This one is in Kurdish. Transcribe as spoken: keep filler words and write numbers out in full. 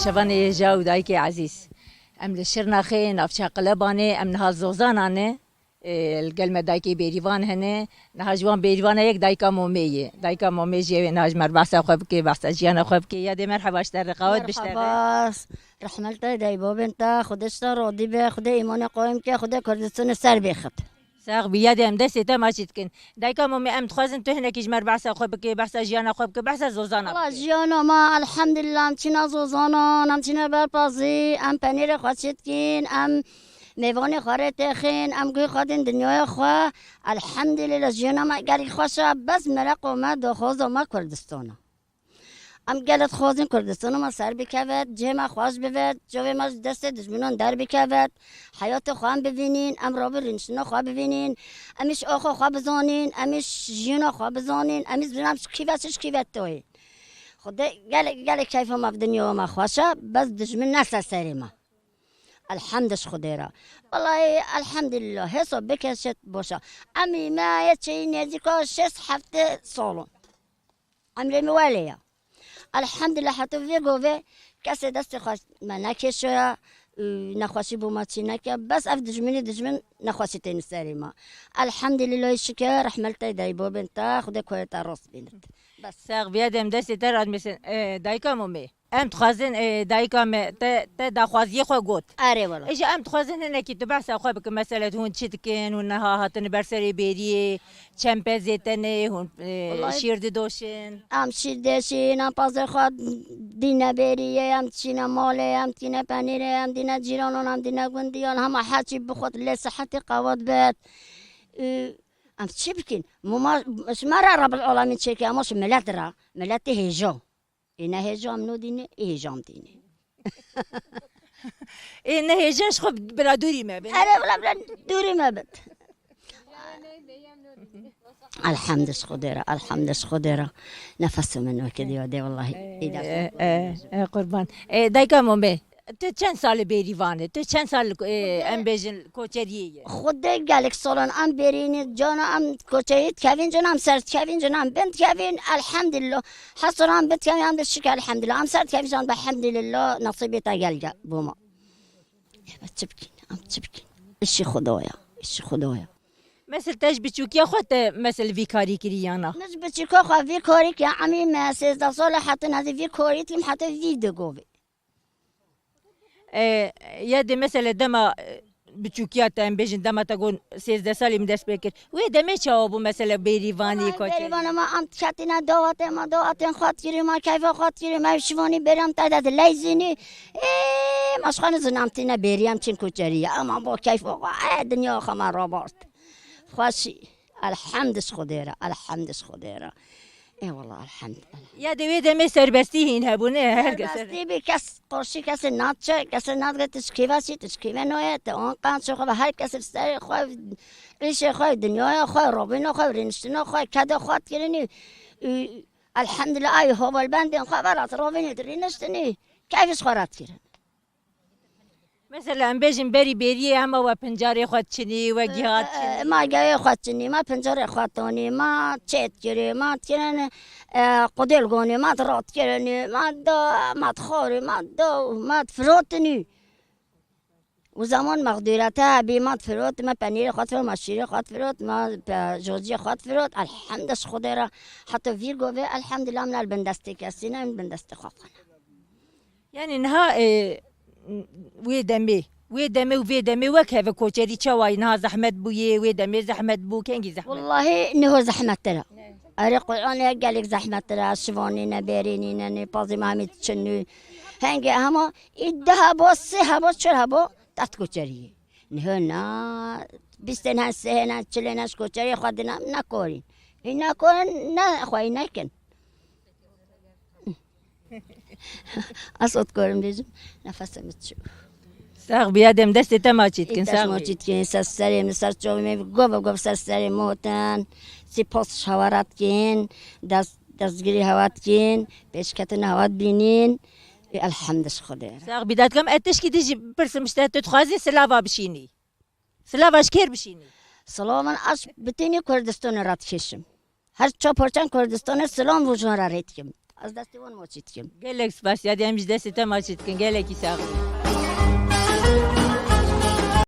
Şevanê hêja û dayikê ezîz. Em li Şirnexê, navçeya Qelebanê, em niha Zozana ne. Ê, li gel me dayikê Bêrîvan hene. Niha ji wan Bêrîvana yek dayika Momê ye. Dayika Momê jî ew ê niha ji me re behsa xwe bike, behsa jiyana xwe bike. Yadê merheba ji te re, qawet bi ji te re. Merhaba. Rehmet te, dayî babên te, Xwedê ji te razî be, Xwedê îmanê qawim ke, Xwedê Kurdistanê ser bêxit. Sax bî, yadê em destê te maçî dikin. Dayika Momê, em dixwazin tu hinekî ji me re behsa xwe bike, behsa jiyana xwe bike, behsa Zozana bike. Wala jiyana me, elhamdulillah, em çîna Zozanan, em çîna Berpazî, em penêrê xwe çê dikin, em mêvanê xwe rê têxin, em guhê xwe din dinyaya xwe. Elhamdulillah, jiyana me gelek xweş e, bes mereqa me, daxwaza me Kurdistan e. Em gelek dixwazin Kurdistana me ser bikevit, cihê me xweş bivit, çavê me ji destê dijminan derbikevit, heyatê xwe em bivînîn, em rabî rûniştina xwe bivînîn, em îş axa xwe bizanîn, em îş jiyana xwe bizanîn, em îş bizanîn em ji kî ve çi, ji kî ve toyê. Xwedê gelek, gelek keyfa me bi dinya me xweş e, bes dijmin nese serê me. Elhamd ji Xwedê re. Wellahî elhamdulillah, hêsa bike şêt boşa. Emî me yê çêyî nêzîka şêst heftê salon. Emrê min welê ye. Elhamdulillah, heto vê govê kesê destê xwe me nekêşoya, û nexweşî bo me çî neke. Bes ev dijminî dijmin nexweşî tênî serê me. Elhamdulillah, şikir, rehmet te, dayî babên te, Xwedê koyê te rast bînit. Bes. Sax biya dem destê te radmesin. E, dayika Momê. Em dixwazin, e, dayika me te, te daxwaziyê xwe got. Erê wela. Îja em dixwazin hinekî tu behsa xwe bikin. Mesela hûn çi dikin? Hûn niha hatin ber serê bêriyê, çend pezê tenê, hûn, e, Wellahî şîr didoşin? Em şîr deşîn, em pazê xwe dîne bêriyê, em çîne malê, em tîne penîrê, em dîne cîranan, em dîne gundiyan, hema her çî bi xwe lê sihetî qewet bit. Û em çi bikin? Muma, ji me re Rabbil Alemîn çêke, ama ji milet re, miletê hêja. Ê ne hêja em nodîne, ê hêja em dîne. Ê ne hêja ji xwe bila dûrî me bin. Erê, bila, bila dûrî me bin. Elhamd ji Xwedê re, elhamd ji Xwedê re. Nefesê min weke diya de, wellahî. Ê, ê, ê, ê, qurban. Ê, dayika Momê, tu çend sal li Bêrîvan î? Tu çend sal, ê, em bêjin koçeriyê ye? Xwedê gelek salan em bêrînî, cana em koçerî dikevîn, cana em ser dikevîn, cana em bin dikevîn, elhamdulillah. Hesran bin dikevîn, em de şikir elhamdulillah. Em ser dikevîn, cana em de elhamdulillah, nesîbê te gel gel bû me. Ê, çi bikîn, em çi bikîn? Îşî Xwedaya, îşî Xwedaya. Mesel te ji biçûkiya xwe te, mesel, vî karî kirî ya na? Min ji biçûka xwe vî karî kir, emî me sêzdeh sal e, heta nezî vî karî dikim, heta vî digovî. E, ya de mesele dema, e, biçûkiya te, em bêjin dema te got sêzdeh salî min dest pê kir. Wê demê çawa bû mesele Bêrîvanî, Wallahî koçerî? Bêrîvana me em diketîne dawetê me, dawetên xwe dikirî me, keyfa xwe dikirî me, şivanî bêrî em te de dileyzînî. Ê, ma ji xwe nizin em tîne bêrî em çin koçerî ye. Ema bo keyfa xwe, e, dinya xwe me rabart. Xweşî. Elhamd ji Xwedê re, elhamd ji Xwedê re. Ê wela elhamd. Ya de wê demê serbestî hîn hebûne, her kes. Serbestî bî, kes qorşî kesê naçe, kesê nadibe tu ji kî ve çî, tu ji kî ve noye, tu an qan çi xwe be, her kes li serê xwe, îşê xwe, dinyaya xwe, robîna xwe, rîniştina xwe, keda xwe dikirinî. Û elhamdulillah, ay hevalbendên xwe velat robînî dirîniştinî. Keyfî ji xwe re dikirin. Mesela em bêjin berî bêriyê hema we pincarê xwe çinî, we giha çinî. Ma gehê xwe çinî, ma pincarê xwe tonî, ma çêt kirî, ma kirin, e, qudêl gonî, ma dirat kirinî, ma da, ma dixorî, ma da, ma difirotinî. Û zaman mexdûrete hebî, ma difirot, ma penîrê xwe difirot, ma şîrê xwe difirot, ma pe-, jojiyê xwe difirot. Elhamd ji Xwedê re. Heta vî govê, elhamdulillah, min el bindestê kesî ne, min bindestê xwe xwe ne. Yani niha, e, wê demê, wê demê û vê demê wek heve koçerî çawa ye? Niha zehmet bûye, wê demê zehmet bû, kengî zehmet? Wellahî niho zehmettir e. Ne. Erê Qur'anê gelek zehmettir e, şivanî ne, bêrînî ne, ne pazî me hemî çinû. Henge hema î du hebo, sê hebo, çar hebo tet koçerî ye. Niho na, bîstên hen, sê hên hen, çilên hen ji koçerî xwe dine nekorîn. Î nekorin ne xwe î nekin. Ez ot korim bêjim, nefesê min çû. Sax biya dem destê te maçî dikin, sax bî. Maçî dikin, ser serê min, ser çavê min, gov gov ser serê min otin. Sîpas ji hewa re dikin, dest, destgirî hewa dikin, pêşketin hewa dibînin. Ê, elhamd ji Xwedê re. Sax bî, dadikam, ez tişkî dî jî bipirsim ji te, tu dixwazî silava bişînî? Silava ji kêr bişînî? Silava min ez ji bitînî Kurdistanê re dikêşim. Her çar parçan Kurdistanê silam bo jan re rê dikim. Ez destê wan maçî dikim. Gelek spas ya, em ji destê te maçî dikin. Gelekî sax bî.